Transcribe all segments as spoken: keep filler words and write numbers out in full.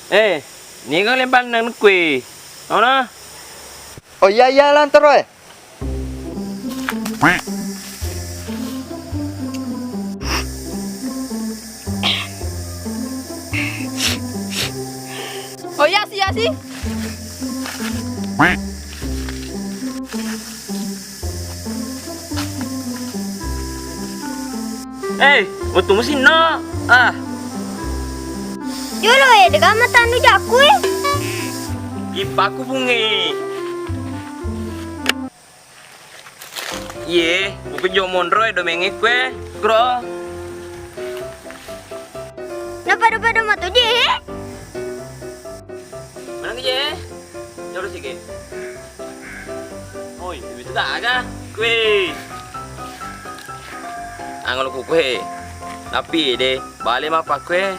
Eh, niga lempang nang kue? Ona? Oh iya, iya, Lantoro, eh. Oh iya sih, iya sih. Eh, wettu musinna. Ah. Jolo, eh, dega matanu jakku, eh. Ippaku bungi. Iye, buku jo monro e domengnge kue, Gro. Napado-pado matu je. Mana je? Jolo sike. Oi, itu gaga. Kue. Angolo ku kue. Tapi de, bale ma pakue.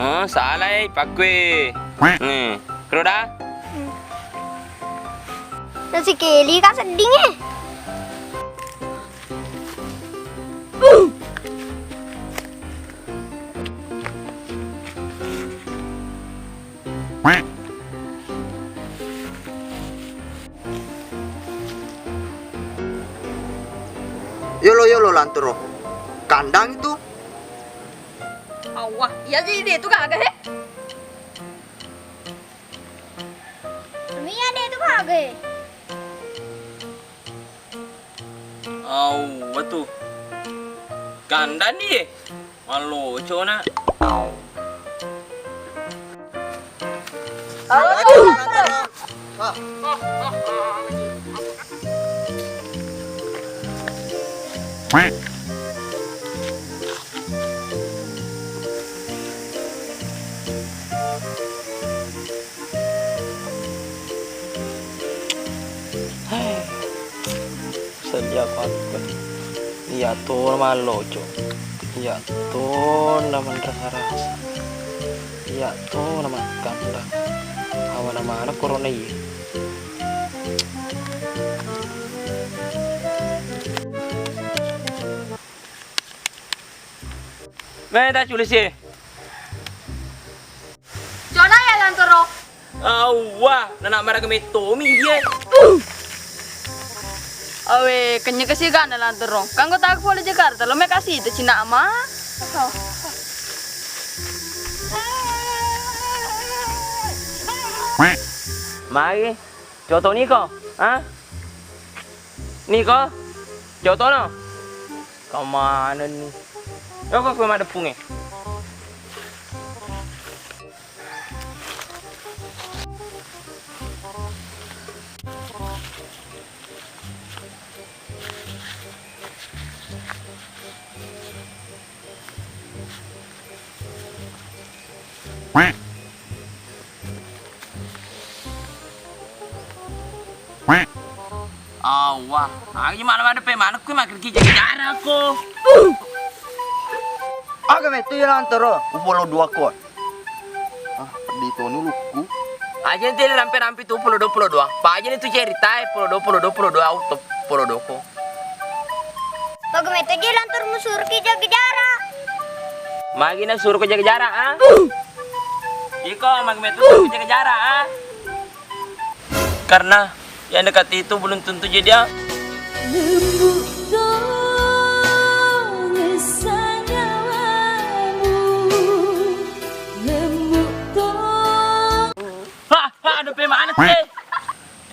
Oh, salai pakue. Nih, Gro da. Nasi keli ka sedding, eh. Yolo, yolo, Lantoro. Kandang itu. Awah, iya jadi dia itu kagak, he? Mia de tu kage. Au, watu. Kandani ye. Malocona. Au. Hei, sedia kuakkue. Iya to na malloco. Iya to na menrasa-rasa. Iya to na makkandang. Awana maneng corona iye. Meta culisi. Jona ya Lantoro. Awwa, nana maraga mettomi iye. Awe, kenyek kasi gana Lantoro. Kanggo tak pole Jakarta, lo mekasi itu Cina ama. Mari, coto niko, ha? Niko, coto no. Kemana ni? Yoko kue madepung e. Awwa, agi malam ada pe manukku makkeda ki jaga jarak ko. Aga metu ya Lantoro, upolo dua ko. Ah, peddi toni ulukku. Aja nanti rampe-rampe tu pulo dua, pulo dua. Pa aja ni tu cerita e, pulo dua, pulo dua, pulo dua, auto, pulo dua ko. Bagus metu je Lantoro musuruki jaga jarak. Magi na suruh ko jaga jarak, ah? Iko, magi metu suruh ko jaga jarak, ah? Karena yang dekat itu belum tentu jadi, ah. Lembut dong sanyawamu, lembut dong. Ha, ha, ada pe mana sih?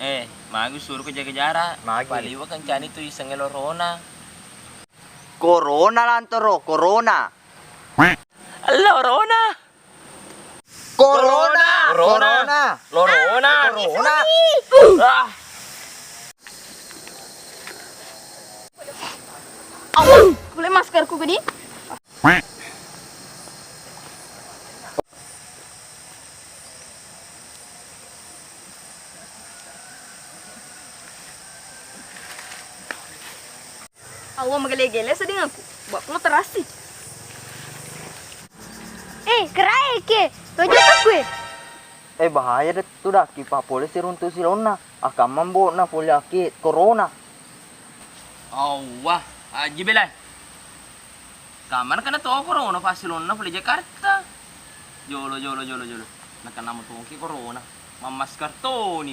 Eh, magi suruh ko jaga jarak. Magi. Paliwa kencani tu iseng lorona. Corona Lantoro, corona. Lorona. Corona. Corona. Corona. Lorona. Corona. Ah. Awas, boleh maskerku gini? Awa magele-gele seding aku. Buat lo terasi. Eh, kerai ke. Lo jatuh gue. Eh, bahaya deh tu daki pa polisi runtu silonna. Akan mambo na poli aki corona. Awa, aji belai. Kamana kana to corona pa silonna poli Jakarta. Jolo, jolo, jolo, jolo. Nakenna motongki corona, mammasker toni.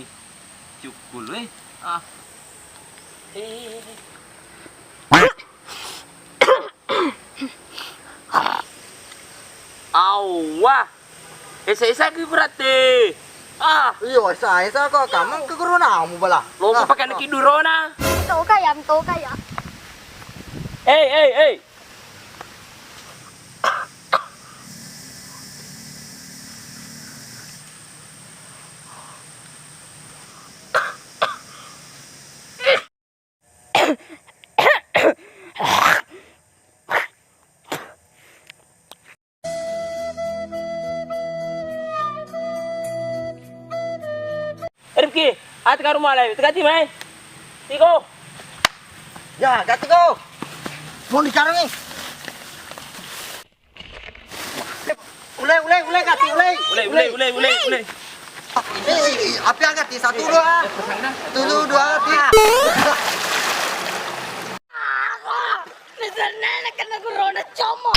Cukkulu, eh. Ah. Eh. Awwa. Esa-esa ki berarti. Ah. Iyo, esa-esa ko kamu ke corona mu bala. Lo pakai niki durona. Toka ya, toka ya. Hei, hei, hei. Rifki, ati karu malai, tegati mai. Tiko. Ya, gati ko. Mau dicarungi. Ulai, ulai, ulai, gati, ulai. Ulai, ulai, ulai, ulai, ulai. Eh, eh, eh, api angkat di satu, dua. Satu, dua, tiga. Misalnya kena corona, como.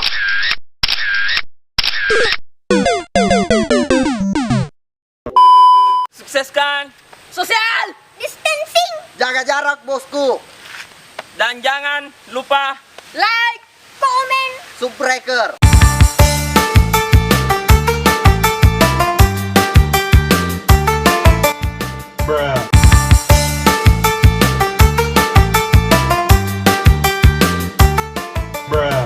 Sukseskan social distancing. Jaga jarak, bosku. Dan jangan lupa like, komen, subscribe. Bruh. Bruh.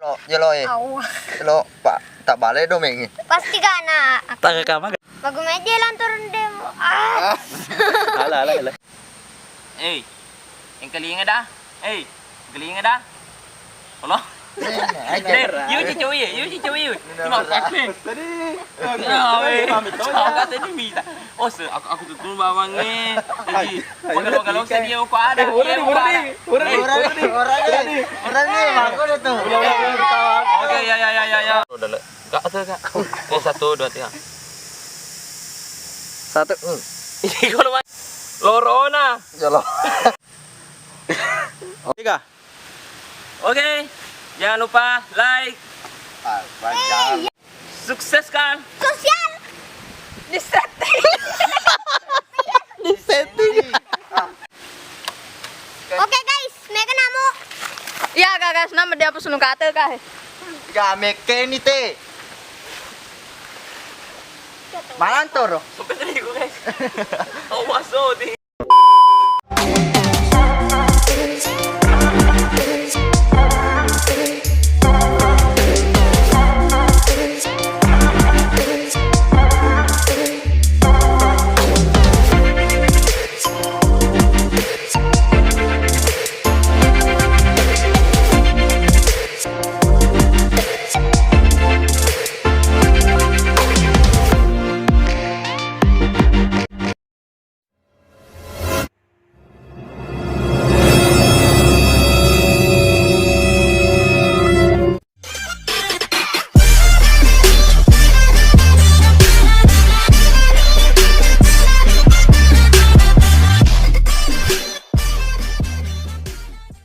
Lo, jelo, eh. Awa. Lo, Pak, tak balik dong, Meng. Pasti gana. Tangga kamar. Bagus aja lantur demo. Ah. Ala, ala, ala. Eh, engkalinga dah. Eh, engkalinga dah. Halo. Eh, aja. Deh, yuk cicu iya, yuk cicu iya. Cuma pas nih. Tadi. Ya, weh. Pamit, oh, ya. Kata ini bisa. Oh, se-, aku, aku tuh bawangnya. Jadi, kalau, kalau saya dia kok ada. Eh, udah nih, udah nih, udah nih, udah nih, udah nih, udah nih, aku udah tuh. Udah, udah, udah, ketawa. Oke, ya, ya, ya, ya, ya. Udah, le-, Kak, tuh, Kak. Eh, satu, dua, tiga. Satu. Hmm. Ini kalau mas-, lorona. Ya, lo. Tiga. Oke, jangan lupa like. Ah, baca. Sukseskan. Sosial. Disetting. Disetting. Oke guys, mega namu. Iya, guys, nama dia apa sulung kata, guys? Gak meke ni te. Malantoro. Sampai tadi gue, guys. Oh, masuk di.